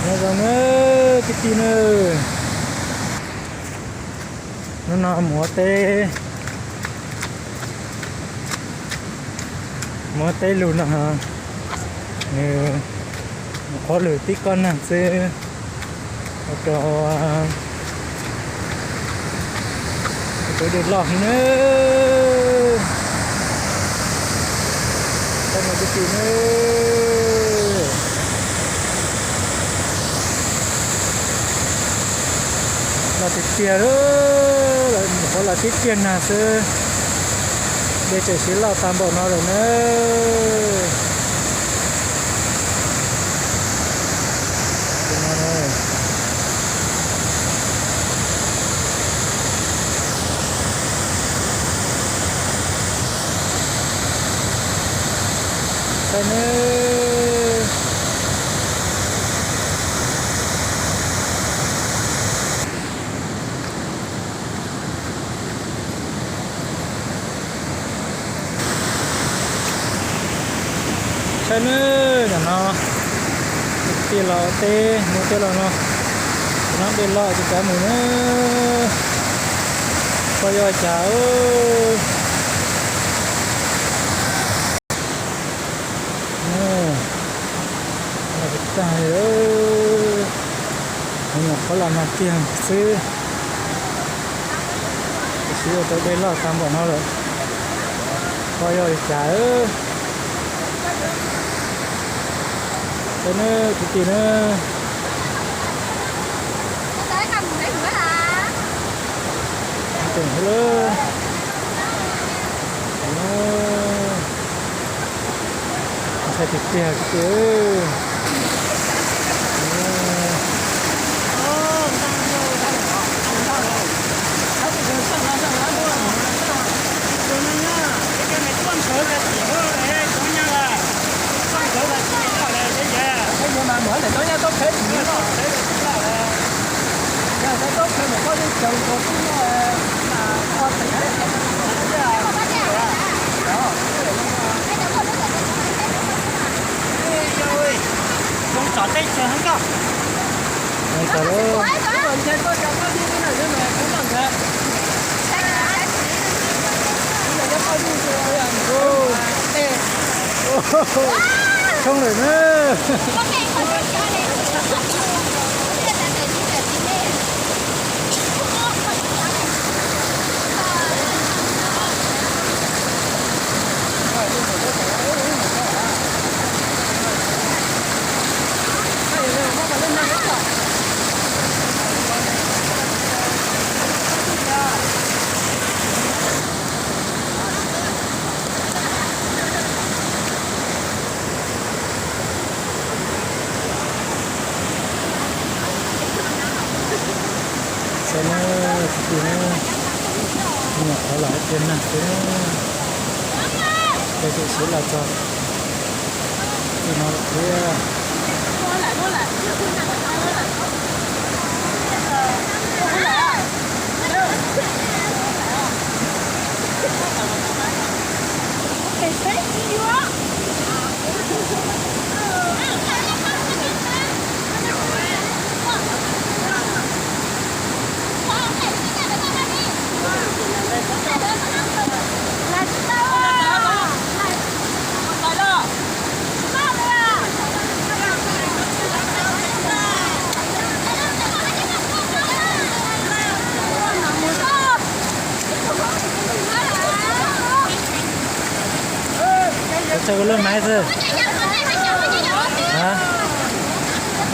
Nyob zoo nawb kwv tij nawb. Hnub no mus ua teb, mus ua teb lug no, nws qhuav lug tib kob nag xwb, ua rau tus dej loj nawb. Teb no kwv tij nawb. Loj tiag tiag, qhuav los tib pliag nag xwb, dej tseem siv loj tag npaum no lawm nawb. Saib nawb. Saib nawb, nim no kwv tij los teb, mus teb los no, tus no dej loj ces kav mus nawb, pom yog cas. Tag li, hnub no qhuav los nag kiag xwb, tiam sis ua tau dej loj tag npaum no lawm, pom yog li cas. Saib nawb kwv tij nawb. Tseem lawm. Ntshai tiag tiag kwv tij. Zoo txog teb chaws heev koj. Tshoob lawm na. Saib nawb kwv tij, nyuam qhuav los ib pliag nag xwb, dej tseem siv loj txog txij no lawm thiab. Txawm lub maiv xwb.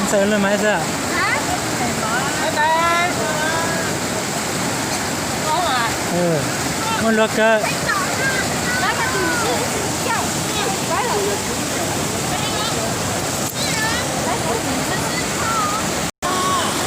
Txawm lub maiv xwb. Muaj luag kawg.